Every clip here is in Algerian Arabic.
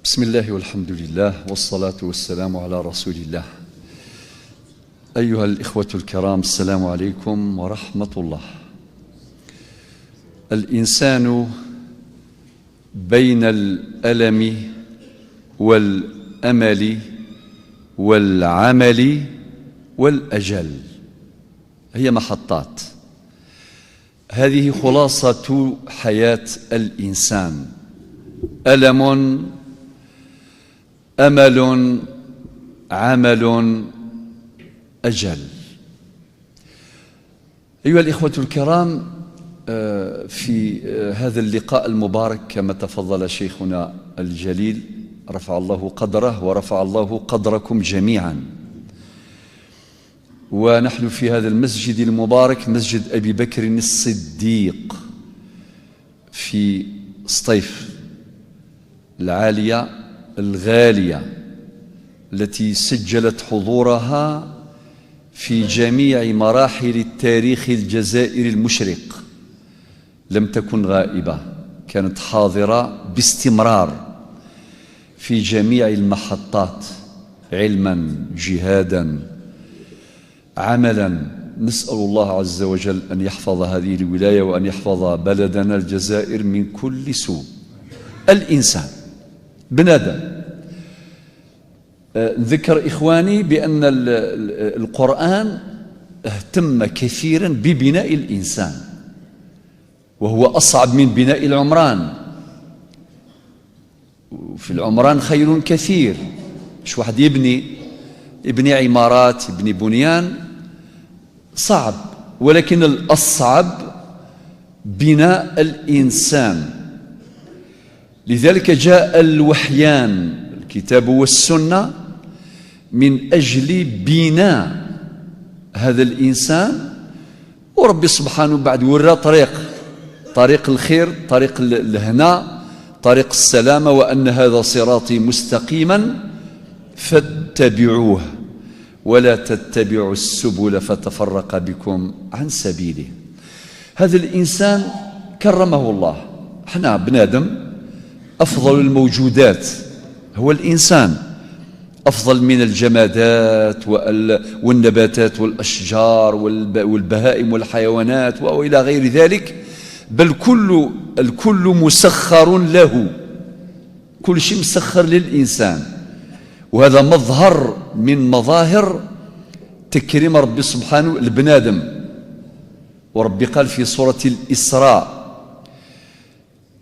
بسم الله والحمد لله والصلاة والسلام على رسول الله. أيها الإخوة الكرام، السلام عليكم ورحمة الله. الإنسان بين الألم والأمل والعمل والأجل، هي محطات. هذه خلاصة حياة الإنسان: ألم، أمل، عمل، أجل. أيها الإخوة الكرام، في هذا اللقاء المبارك، كما تفضل شيخنا الجليل رفع الله قدره ورفع الله قدركم جميعا، ونحن في هذا المسجد المبارك، مسجد أبي بكر الصديق في سطيف العالية الغالية، التي سجلت حضورها في جميع مراحل التاريخ الجزائري المشرق، لم تكن غائبة، كانت حاضرة باستمرار في جميع المحطات، علما، جهادا، عملا. نسأل الله عز وجل أن يحفظ هذه الولاية وأن يحفظ بلدنا الجزائر من كل سوء. الإنسان بنادم. نذكر إخواني بأن القرآن اهتم كثيرا ببناء الإنسان، وهو أصعب من بناء العمران. في العمران خير كثير، مش واحد يبني عمارات، يبني بنيان، صعب، ولكن الأصعب بناء الإنسان. لذلك جاء الوحيان، الكتاب والسنة، من أجل بناء هذا الإنسان. وربي سبحانه بعد ورى طريق، طريق الخير، طريق الهنا، طريق السلامة، وأن هذا صراطي مستقيما فاتبعوه ولا تتبعوا السبل فتفرق بكم عن سبيله. هذا الإنسان كرمه الله. احنا بنادم أفضل الموجودات هو الإنسان، أفضل من الجمادات والنباتات والأشجار والبهائم والحيوانات وإلى غير ذلك، بل الكل مسخر له، كل شيء مسخر للإنسان. وهذا مظهر من مظاهر تكريم ربي سبحانه البنادم. وربي قال في سورة الإسراء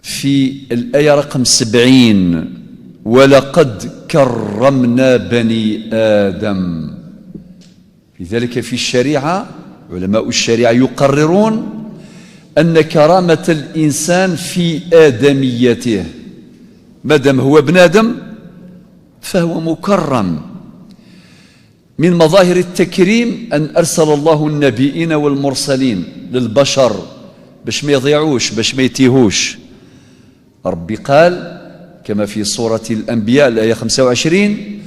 في الآية رقم 70: ولقد كرمنا بني آدم. لذلك في الشريعة، علماء الشريعة يقررون أن كرامة الإنسان في آدميته، ما دام هو ابن آدم فهو مكرم. من مظاهر التكريم أن أرسل الله النبيين والمرسلين للبشر باش ما يضيعوش، باش ما يتيهوش. ربي قال كما في سورة الأنبياء الآية 25: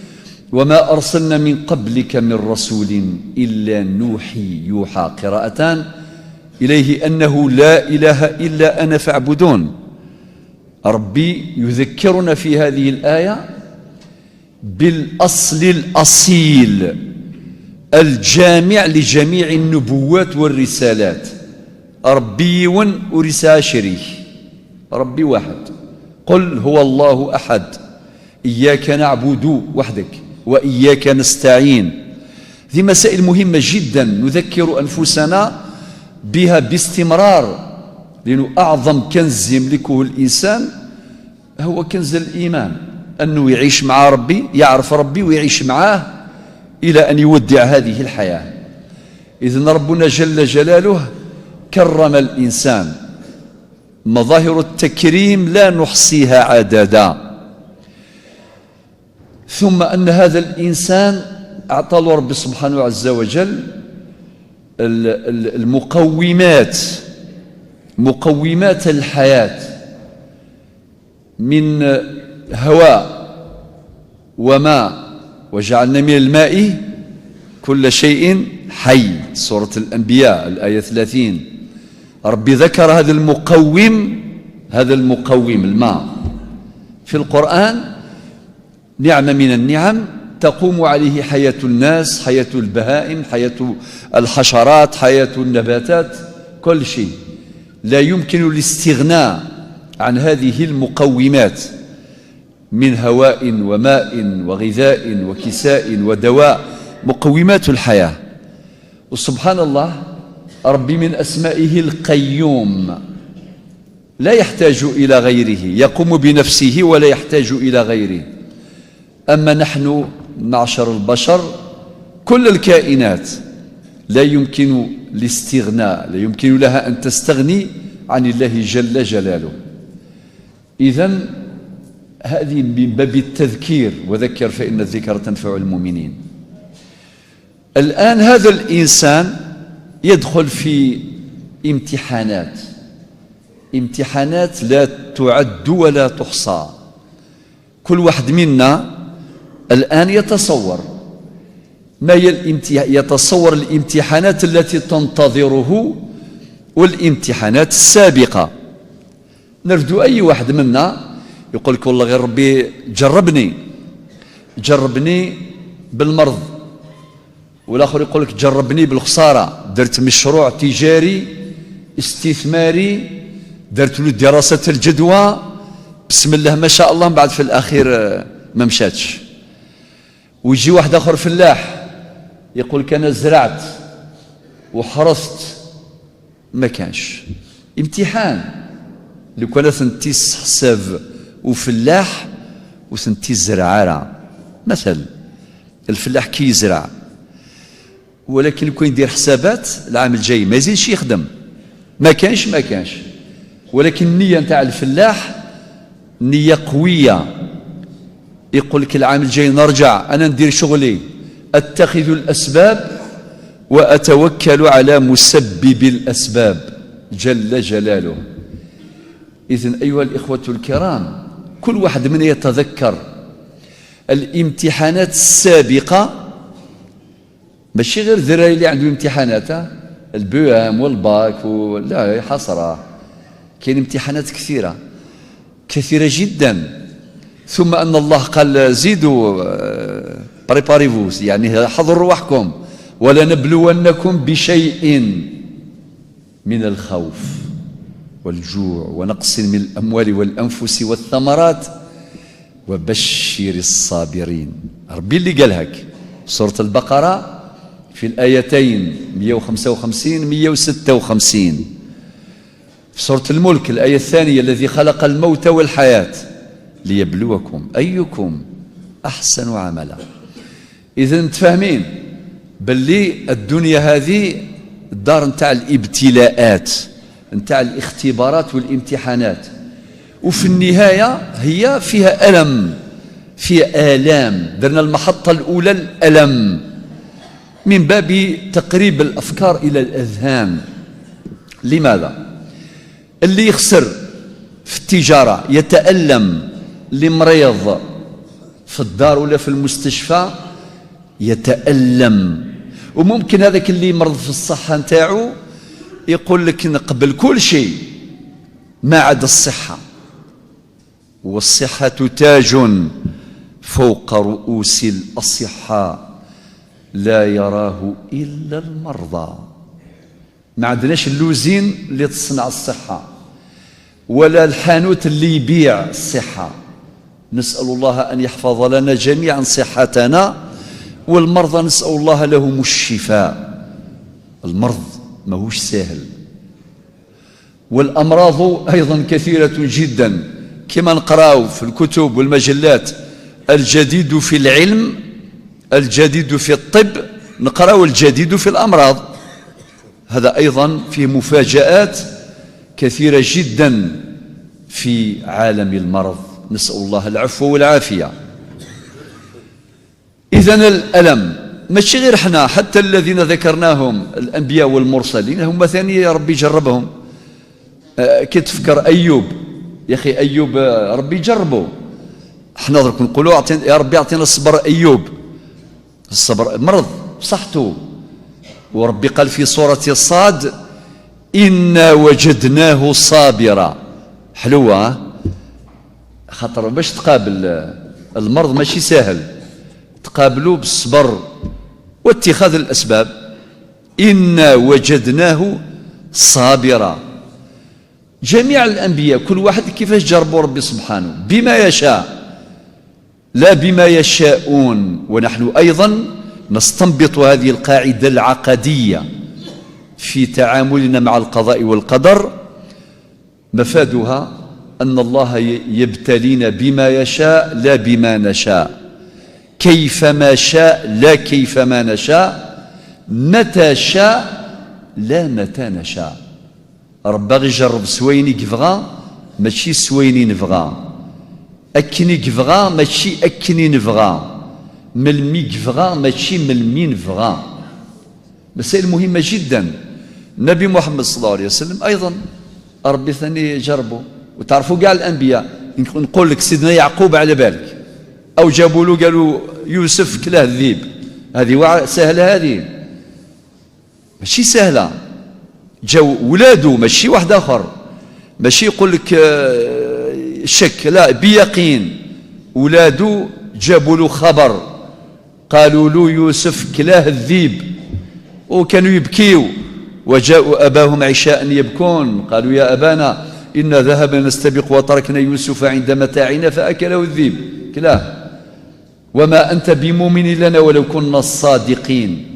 وما أرسلنا من قبلك من رسول إلا نوحي يوحى، قراءتان، إليه أنه لا إله إلا أنا فاعبدون. ربي يذكرنا في هذه الآية بالأصل الأصيل الجامع لجميع النبوات والرسالات. ربي ون ورسالة شريك، ربي واحد. قل هو الله أحد، إياك نعبد وحدك وإياك نستعين. هذه مسائل مهمة جدا نذكر أنفسنا بها باستمرار، لأنه أعظم كنز يملكه الإنسان هو كنز الإيمان، أنه يعيش مع ربي، يعرف ربي ويعيش معاه إلى أن يودع هذه الحياة. إذن ربنا جل جلاله كرم الإنسان. مظاهر التكريم لا نحصيها عددا. ثم أن هذا الإنسان أعطى له ربي سبحانه عز وجل المقومات، مقومات الحياة من هواء وماء، وجعلنا من الماء كل شيء حي، سورة الأنبياء الآية 30. ربي ذكر هذا المقوم، هذا المقوم الماء في القرآن. نعمة من النعم تقوم عليه حياة الناس، حياة البهائم، حياة الحشرات، حياة النباتات، كل شيء. لا يمكن الاستغناء عن هذه المقومات من هواء وماء وغذاء وكساء ودواء، مقومات الحياة. وسبحان الله، ربي من أسمائه القيوم، لا يحتاج إلى غيره، يقوم بنفسه ولا يحتاج إلى غيره. أما نحن معشر البشر، كل الكائنات لا يمكن الاستغناء، لا يمكن لها أن تستغني عن الله جل جلاله. إذن هذه من باب التذكير، وذكر فإن الذكر تنفع المؤمنين. الآن هذا الإنسان يدخل في امتحانات، امتحانات لا تعد ولا تحصى. كل واحد منا الآن يتصور ما هي يتصور الامتحانات التي تنتظره والامتحانات السابقة. نرفدو أي واحد منا يقول لك والله غير ربي جربني، جربني بالمرض، والآخر يقول لك جربني بالخسارة، درت مشروع تجاري استثماري، درت له دراسة الجدوى، بسم الله ما شاء الله، من بعد في الأخير ما مشاتش. ويجي واحد آخر فلاح يقول لك أنا زرعت وحرثت ما كانش. امتحان. لو كان ثنتي حساب وفلاح وثنتي زرعارة، مثل الفلاح كي يزرع، ولكن لو كان يدير حسابات العام الجاي ما يزيدش يخدم، ما كانش ما كانش. ولكن النية نتاع الفلاح نية قوية، يقول لك العام الجاي نرجع أنا ندير شغلي، أتخذ الأسباب وأتوكل على مسبب الأسباب جل جلاله. إذن أيها الإخوة الكرام، كل واحد منا يتذكر الامتحانات السابقة، ماشي غير الذراري اللي عندهم امتحانات، ال BEM وال bac لا حصرة، كاين امتحانات كثيرة كثيرة جدا. ثم أن الله قال زيدوا préparez-vous، يعني حضروا رواحكم، ولنبلونكم بشيء من الخوف والجوع ونقص من الأموال والأنفس والثمرات وبشر الصابرين. ربي اللي قال هك، سورة البقرة في الآيتين 155 156. في سورة الملك الآية الثانية، الذي خلق الموت والحياة ليبلوكم أيكم أحسن عملا. إذن تفهمين باللي الدنيا هذه الدار نتاع الابتلاءات، نتاع الاختبارات والامتحانات، وفي النهاية هي فيها ألم، فيها آلام. درنا المحطة الأولى الألم، من باب تقريب الأفكار إلى الأذهان. لماذا؟ اللي يخسر في التجارة يتألم، اللي مريض في الدار ولا في المستشفى يتألم، وممكن هذاك اللي مرض في الصحة نتاعو يقول لك نقبل كل شيء ما عدا الصحة، والصحة تاج فوق رؤوس الأصحاء لا يراه إلا المرضى. ما عندناش l'usine اللي تصنع الصحة ولا الحانوت اللي يبيع الصحة. نسأل الله أن يحفظ لنا جميعا صحتنا، والمرضى نسأل الله لهم الشفاء. المرض ماهوش سهل، والأمراض أيضا كثيرة جدا، كما نقراو في الكتب والمجلات الجديد في العلم، الجديد في الطب، نقراو الجديد في الأمراض. هذا أيضا فيه مفاجآت كثيرة جدا في عالم المرض، نسأل الله العفو والعافية. إذن الألم ماشي غير احنا، حتى الذين ذكرناهم الأنبياء والمرسلين هم ثاني يا ربي جربهم. كي تفكر أيوب، يا أخي أيوب ربي جربه. احنا درك نقولوا يا ربي اعطينا الصبر أيوب، الصبر مرض صحته، وربي قال في سورة الصاد إنا وجدناه صابرا. حلوة خاطر باش تقابل المرض ماشي سهل، تقابلوا بالصبر واتخاذ الأسباب. إنا وجدناه صابرا. جميع الأنبياء كل واحد كيفاش جربوا ربي سبحانه بما يشاء لا بما يشاءون. ونحن أيضا نستنبط هذه القاعدة العقدية في تعاملنا مع القضاء والقدر، مفادها أن الله يبتلينا بما يشاء لا بما نشاء، كيفما شاء لا كيفما نشاء، متى شاء لا متى نشاء. ربي يجرب سويني كفغا ماشي سويني نفغا، أكني كفغا ماشي أكني نفغا، ملمي كفغا ماشي ملمي نفغا. مسائل مهمة جدا. النبي محمد صلى الله عليه وسلم أيضا ربي ثاني جربه، وتعرفوا كاع الأنبياء. نقول لك سيدنا يعقوب على بالك، أو جابوا له قالوا يوسف كلاه الذيب، هذه سهلة، هذه ماشي سهلة. جاو ولادو ماشي واحد آخر، ماشي يقول لك شك، لا بيقين. ولادو جابوا له خبر، قالوا له يوسف كلاه الذيب، وكانوا يبكيوا، وجاءوا أباهم عشاء يبكون، قالوا يا أبانا إنا ذهبنا نستبق وتركنا يوسف عند متاعنا فأكله الذيب كلاه، وما أنت بمؤمن لنا ولو كنا صادقين.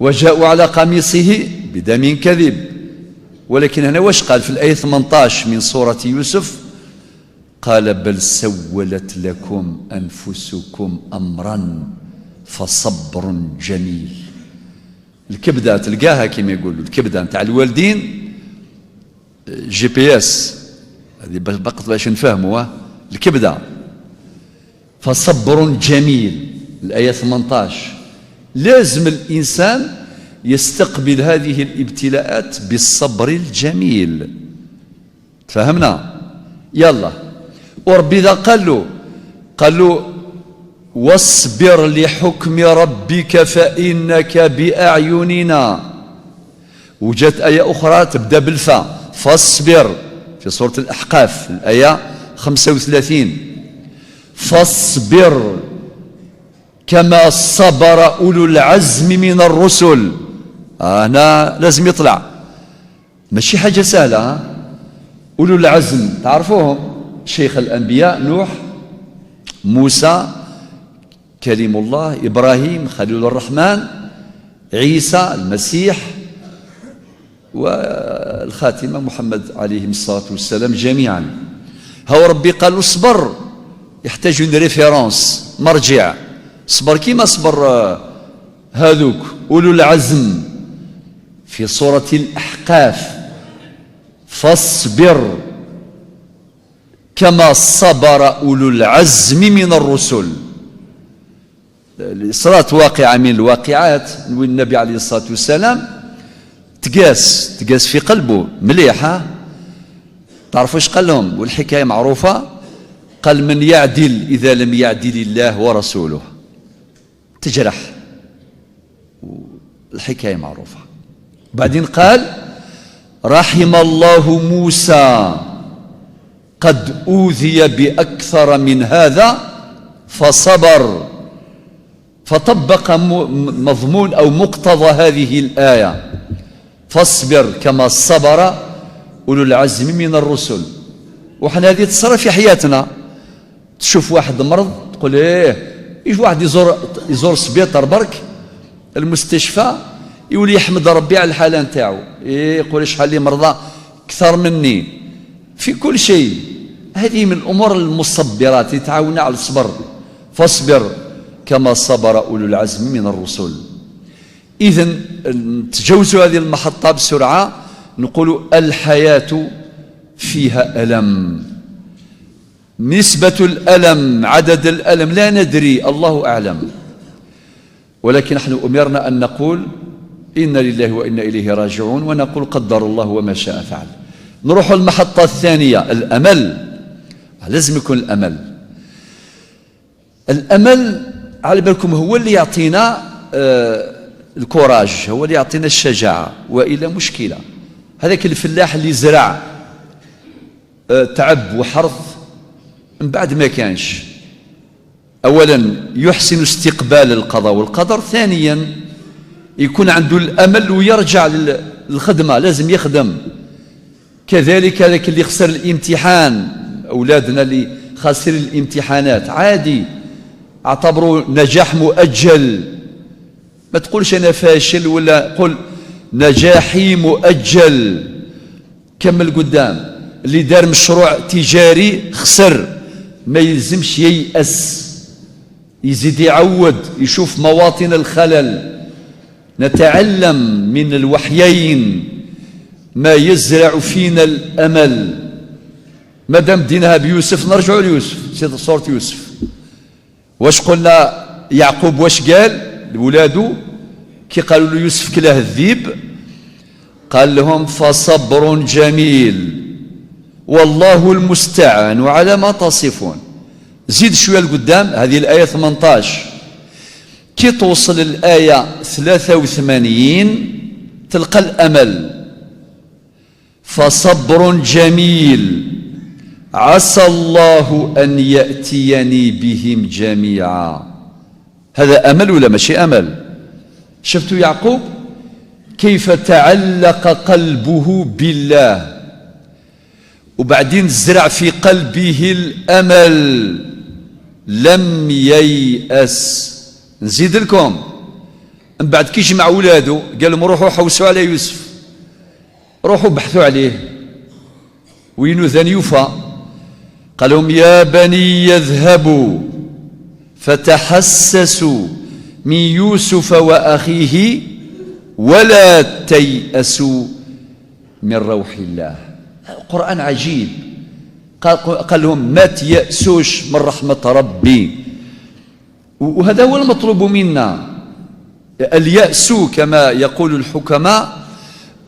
وجاءوا على قميصه بدم كذب. ولكن هنا واش قال في الآية 18 من سورة يوسف؟ قال بل سولت لكم أنفسكم أمرا فصبر جميل. الكبدة تلقاها كما يقولوا، الكبدة نتاع الوالدين GPS، هذه بقت باش نفهموها، الكبدة فصبر جميل، الآية 18. لازم الإنسان يستقبل هذه الابتلاءات بالصبر الجميل. تفهمنا؟ يلا. وربي إذا قال له، قال له واصبر لحكم ربك فإنك بأعيننا. وجات آية أخرى تبدأ بالفاء، فاصبر، في سورة الأحقاف الآية 35، فاصبر كما صبر أولو العزم من الرسل. هنا لازم يطلع، ماشي حاجة سهلة. أولو العزم تعرفوهم، شيخ الأنبياء نوح، موسى كليم الله، إبراهيم خليل الرحمن، عيسى المسيح، والخاتمة محمد عليهم الصلاة والسلام جميعا. هو ربي قالوا صبر، يحتاج une référence، مرجع. صبر كيما صبر هذوك أولو العزم في سورة الأحقاف، فاصبر كما صبر أولو العزم من الرسل. صارت واقعة من الواقعات النبي عليه الصلاة والسلام تقاس في قلبه مليحة. تعرفوا ايش قال لهم؟ والحكاية معروفة، قال من يعدل إذا لم يعدل الله ورسوله. تجرح، الحكاية معروفة. بعدين قال رحم الله موسى قد أوذي بأكثر من هذا فصبر. فطبق مضمون أو مقتضى هذه الآية، فاصبر كما صبر أولو العزم من الرسل. وحنا هذه تصرى في حياتنا، تشوف واحد مرض تقول ايه، يجي واحد يزور سبيطار برك المستشفى، يولي يحمد ربي على الحالة نتاعو، إيه يقول شحال لي مرضى أكثر مني في كل شيء. هذه من الأمور المصبرات اللي تعاوننا على الصبر. فاصبر كما صبر أولو العزم من الرسل. إذن تجاوزوا هذه المحطة بسرعة، نقول الحياة فيها ألم. نسبة الألم، عدد الألم لا ندري، الله أعلم، ولكن نحن أمرنا أن نقول إنا لله وإنا إليه راجعون، ونقول قدر الله وما شاء فعل. نروح المحطة الثانية، الأمل. لازم يكون الأمل. الأمل على بالكم هو اللي يعطينا الكوراج، هو اللي يعطينا الشجاعة، وإلى مشكلة. هذاك الفلاح اللي زرع تعب وحرث من بعد ما كانش، أولا يحسن استقبال القضاء والقدر، ثانيا يكون عنده الأمل ويرجع للخدمة، لازم يخدم. كذلك هذاك اللي خسر الامتحان، أولادنا اللي خاسرين الامتحانات عادي، اعتبروا نجاح مؤجل. ما تقولش أنا فاشل، ولا قل نجاحي مؤجل، كمل قدام. اللي دار مشروع تجاري خسر، ما يلزمش ييأس، يزيد يعود، يشوف مواطن الخلل. نتعلم من الوحيين ما يزرع فينا الأمل. ما دام دينها بيوسف نرجعوا ليوسف، سورة يوسف. واش قلنا يعقوب؟ واش قال لولاده كي قالوا له يوسف كلاه الذيب؟ قال لهم فصبر جميل والله المستعان على ما تصفون. زيد شوية لقدام، هذه الآية 18، كي توصل الآية 83 تلقى الأمل. فصبر جميل عسى الله أن يأتيني بهم جميعا. هذا أمل ولا ماشي أمل؟ شفتوا يعقوب كيف تعلق قلبه بالله، وبعدين زرع في قلبه الأمل، لم ييأس. نزيد لكم، من بعد كي جمع ولاده قال لهم روحوا حوسوا على يوسف، روحوا بحثوا عليه وينو ذن يوفى. قال لهم يا بني يذهبوا فتحسسوا من يوسف وأخيه ولا تيأسوا من روح الله. القرآن عجيب، قال لهم ما تيأسوش من رحمة ربي. وهذا هو المطلوب منا. اليأس كما يقول الحكماء،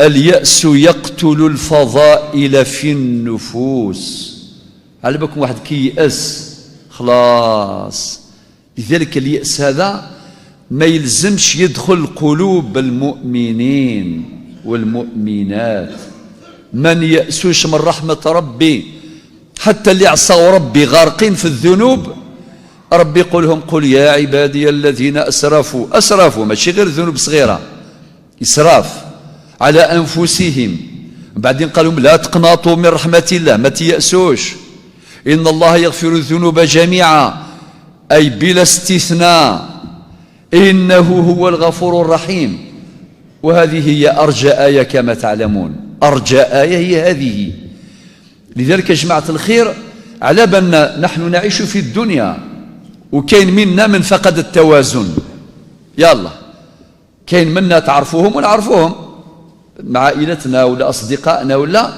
اليأس يقتل الفضائل في النفوس. على بالكم واحد كي يأس خلاص. لذلك اليأس هذا ما يلزمش يدخل قلوب المؤمنين والمؤمنات. من يأسوش من رحمة ربي، حتى اللي عصوا ربي غارقين في الذنوب، ربي يقول لهم قل يا عبادي الذين أسرفوا، أسرفوا ماشي غير ذنوب صغيرة، إسراف على أنفسهم. بعدين قالوا لا تقنطوا من رحمة الله، ما تيأسوش، إن الله يغفر الذنوب جميعا، أي بلا استثناء، إنه هو الغفور الرحيم. وهذه هي أرجى آية كما تعلمون، أرجى آية هي هذه. لذلك يا جماعة الخير، على بالنا نحن نعيش في الدنيا، وكاين منا من فقد التوازن. يلا كاين منا تعرفوهم ونعرفوهم مع عائلتنا ولا أصدقائنا، ولا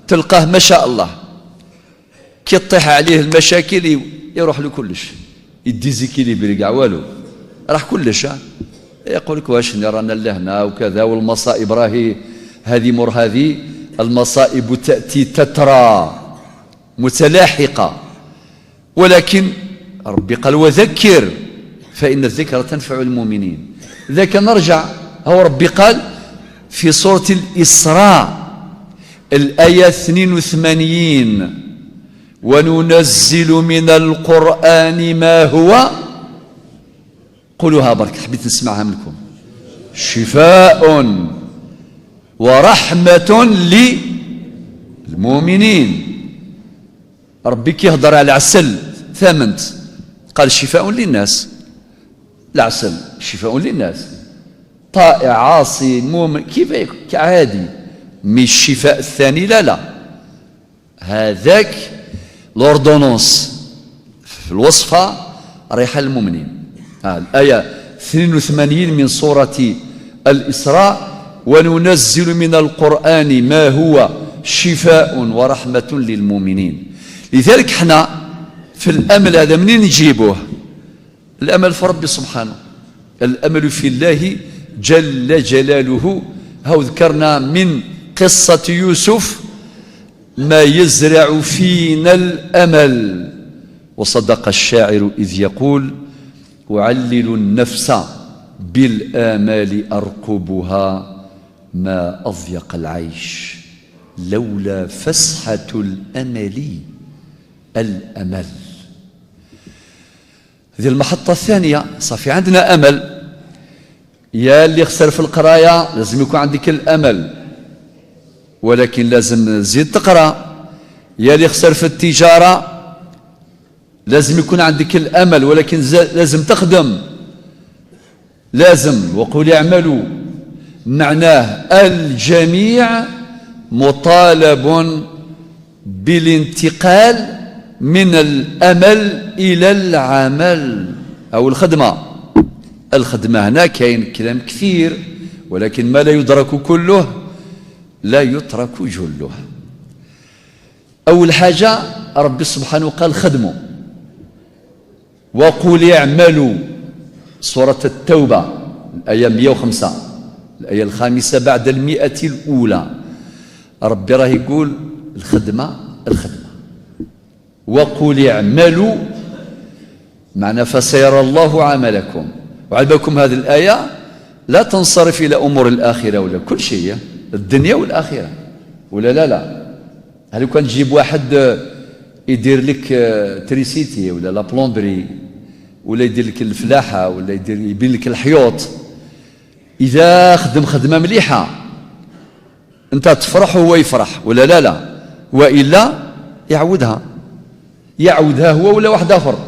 تلقاه ما شاء الله كي تطيح عليه المشاكل يروح له كلش، ي déséquilibrer كاع والو، راح كلش. يقول لك واش رانا لهنا وكذا، والمصائب راهي هذه مر هذه، المصائب تأتي تترى متلاحقة. ولكن ربي قال وذكر فإن الذكرى تنفع المؤمنين. ذاك نرجع، هو ربي قال في سورة الإسراء الآية 82: وننزل من القرآن ما هو، قولوها برك حبيت نسمعها منكم، شفاء ورحمة للمؤمنين. ربي كيهضر على العسل ثامنت، قال شفاء للناس. العسل شفاء للناس، طائع عاصي مؤمن كيف عادي. mais الشفاء الثاني لا لا، هذاك l'ordonnance في الوصفة رايحة للمؤمنين. الآية 82 من سورة الإسراء: وننزل من القرآن ما هو شفاء ورحمة للمؤمنين. لذلك احنا في الأمل هذا منين نجيبوه؟ الأمل في ربي سبحانه، الأمل في الله جل جلاله. هاو ذكرنا من قصة يوسف ما يزرع فينا الأمل. وصدق الشاعر إذ يقول: أعلل النفس بالآمال أرقبها ما أضيق العيش لولا فسحة الأمل الأمل. هذه المحطة الثانية. صافي عندنا أمل. يا اللي خسر في القراية لازم يكون عندك الأمل، ولكن لازم تزيد تقرأ. يا اللي خسر في التجارة لازم يكون عندك الأمل، ولكن لازم تخدم، لازم. وقل اعملوا، معناه الجميع مطالب بالانتقال من الأمل إلى العمل أو الخدمة. الخدمة هنا كاين كلام كثير، ولكن ما لا يدرك كله لا يترك جله. أول حاجة ربي سبحانه قال خدموا، وقل اعملوا، سورة التوبة الآية 105، الآية 5 بعد 100 الأولى. ربي راه يقول الخدمة الخدمة. وقل اعملوا معنى فسيرى الله عملكم. وعلى بالكم هذه الآية لا تنصرف إلى أمور الآخرة ولا كل شيء، الدنيا والآخرة، ولا لا لا. هل كان تجيب واحد يدير لك électricité ولا la plomberie ولا يدير لك الفلاحة ولا يدير يبين لك الحيوط، إذا خدم خدمة مليحة أنت تفرح وهو يفرح، ولا لا لا؟ وإلا يعودها، يعودها هو ولا واحد آخر.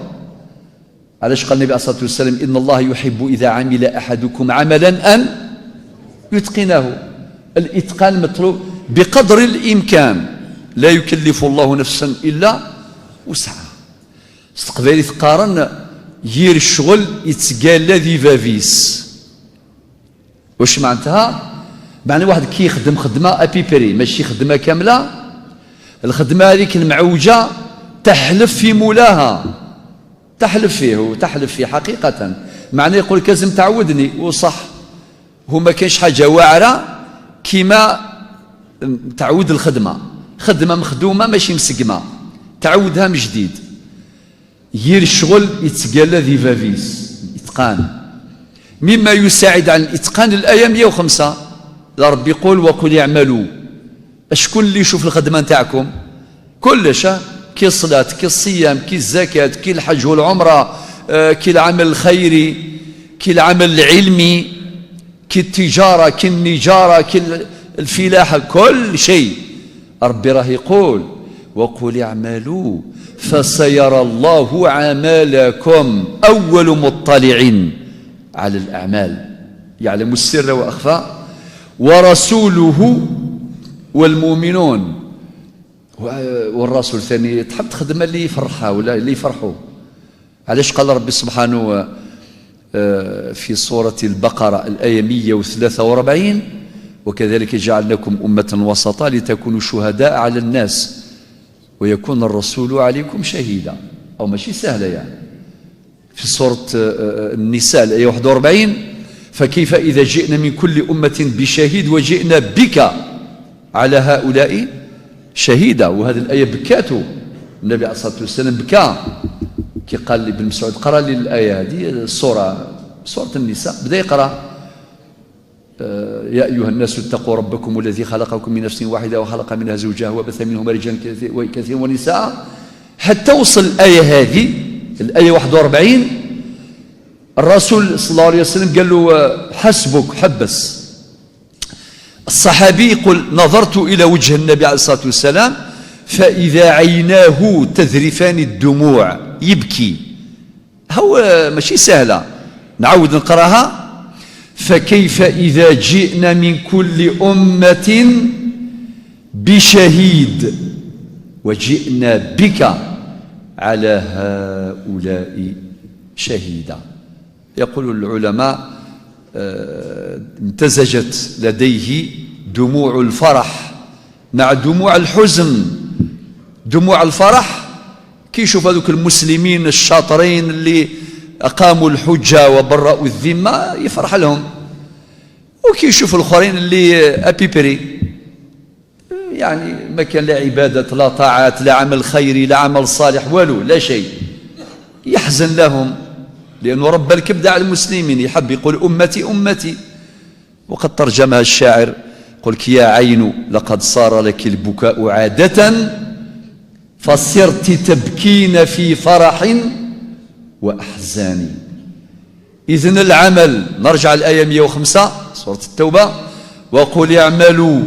علاش قال النبي عليه الصلاة والسلام إن الله يحب إذا عمل أحدكم عملا أن يتقنه. الإتقان مطلوب بقدر الإمكان، لا يكلف الله نفسا إلا وسعها. استقبالي تقارن يير الشغل يتقال ذي فافيس. واش معناتها؟ معنى واحد كي يخدم خدمة à peu près، ماشي خدمة كاملة، الخدمة هذيك المعوجة تحلف في مولاها، تحلف فيه وتحلف فيه حقيقة. معنى يقول لك لازم تعودني، وصح هو ما كاينش حاجة واعرة كيما تعود الخدمة، خدمة مخدومة ماشي مسقمة، تعودها من جديد. يير الشغل يتقال ذي فافيس، إتقان. مما يساعد على الإتقان الآية 105، ربي يقول وقل اعملوا. اشكون اللي يشوف الخدمة نتاعكم؟ كلش، كي الصلاة، كي الصيام، كي الزكاة، كي الحج والعمرة، كي العمل الخيري، كي العمل العلمي، كي التجارة، كي النجارة، كي الفلاحة، كل شيء. ربي راه يقول وقل اعملوا فسيرى الله عملكم، أول مطلع على الأعمال، يعلم السر وأخفى، ورسوله والمؤمنون. والرسول ثاني تحب تخدم اللي يفرحها ولا اللي يفرحوا. علاش قال ربي سبحانه في سورة البقرة الآية 143 وكذلك جعلناكم أمة وسطا لتكونوا شهداء على الناس ويكون الرسول عليكم شهيدا. أو ماشي سهلة يعني. في سورة النساء الآية 41 فكيف إذا جئنا من كل أمة بشهيد وجئنا بك على هؤلاء شهيدا. وهذه الآية بكاته النبي عليه الصلاة والسلام، بكى كي قال لابن مسعود قرأ لي الآية هذه، السورة، سورة النساء، بدأ يقرأ يا أيها الناس اتقوا ربكم الذي خلقكم من نفس واحدة وخلق منها زوجها وبث منهما رجالا كثيرا ونساء، حتى وصل الآية هذه الآية 41. الرسول صلى الله عليه وسلم قال له حسبك، حبس. الصحابي يقول نظرت إلى وجه النبي عليه الصلاة والسلام فإذا عيناه تذرفان الدموع، يبكي. هو ماشي سهلة، نعود نقراها. فكيف إذا جئنا من كل أمة بشهيد وجئنا بك على هؤلاء شهيدا. يقول العلماء امتزجت لديه دموع الفرح مع دموع الحزن. دموع الفرح كي يشوف هذوك المسلمين الشاطرين اللي أقاموا الحجة وبرأوا الذمة يفرح لهم، وكي يشوف الآخرين اللي à peu près يعني ما كان لا عبادة لا طاعات لا عمل خيري لا عمل صالح والو لا شيء، يحزن لهم، لأنه رب الكبد على المسلمين، يحب يقول أمتي أمتي. وقد ترجمها الشاعر قل يا عين لقد صار لك البكاء عادة فصرت تبكين في فرح وأحزاني. إذن العمل، نرجع الآية 105 سورة التوبة، وقل اعملوا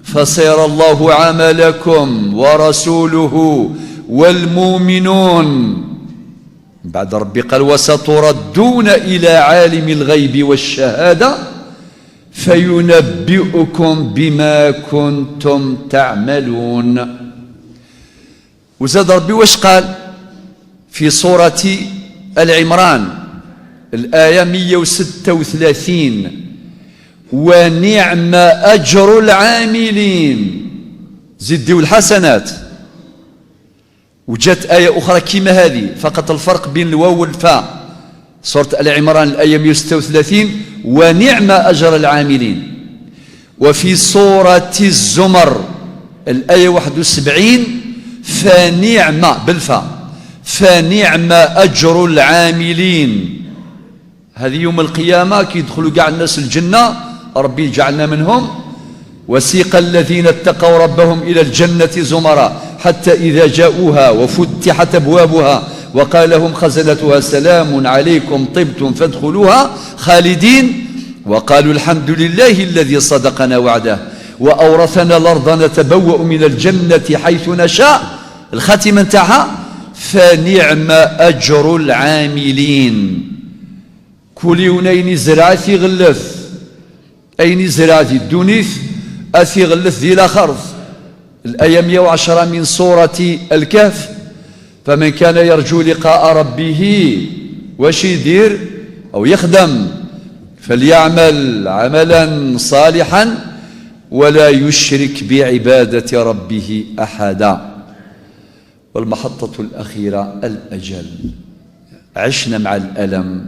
فسيرى الله عملكم ورسوله والمؤمنون. بعد ربي قال وستردون إلى عالم الغيب والشهادة فينبئكم بما كنتم تعملون. وزاد ربي واش قال في سورة العمران الآية 136، ونعم أجر العاملين. زيد الحسنات. وجت آية أخرى كما هذه، فقط الفرق بين الواو والفاء، سورة العمران الآية 136، ونعم أجر العاملين. وفي سورة الزمر الآية 71، فنعم بالفاء، فنعم أجر العاملين. هذه يوم القيامة كي يدخلوا كاع الناس الجنة، ربي يجعلنا منهم. وسيق الذين اتقوا ربهم إلى الجنة زمرا حتى إذا جاءوها وفتحت أبوابها وقال لهم خزنتها سلام عليكم طبتم فادخلوها خالدين، وقالوا الحمد لله الذي صدقنا وعده وأورثنا الأرض نتبوأ من الجنة حيث نشاء. الخاتمة نتاعها فنعم أجر العاملين. كل يونين زرع غلث، أين زرع الدنيث أثي غلث ذي الآخر. الآية 110 من سورة الكهف، فمن كان يرجو لقاء ربه واش يدير أو يخدم فليعمل عملا صالحا ولا يشرك بعبادة ربه أحدا. والمحطة الأخيرة الأجل. عشنا مع الألم،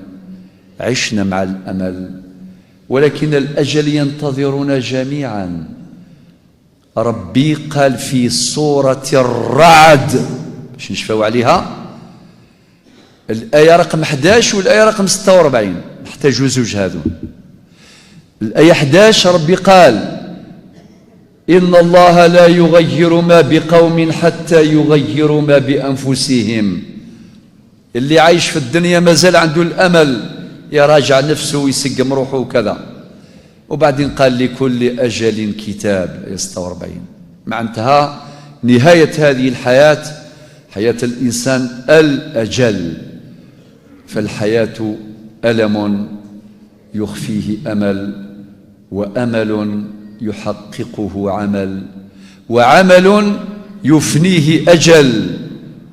عشنا مع الأمل، ولكن الأجل ينتظرنا جميعا. ربي قال في سورة الرعد باش نشفاو عليها، الآية رقم 11 والآية رقم 46، نحتاجوا زوج هذو. الآية 11 ربي قال إن الله لا يغير ما بقوم حتى يغيروا ما بأنفسهم. اللي عايش في الدنيا مازال عنده الأمل يراجع نفسه ويسقم روحه وكذا. وبعدين قال لكل أجل كتاب، 46، معناتها نهاية هذه الحياة، حياة الإنسان الأجل. فالحياة ألم يخفيه أمل، وأمل يحققه عمل، وعمل يفنيه أجل،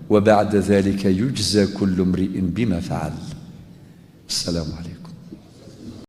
وبعد ذلك يجزى كل امرئ بما فعل. السلام عليكم.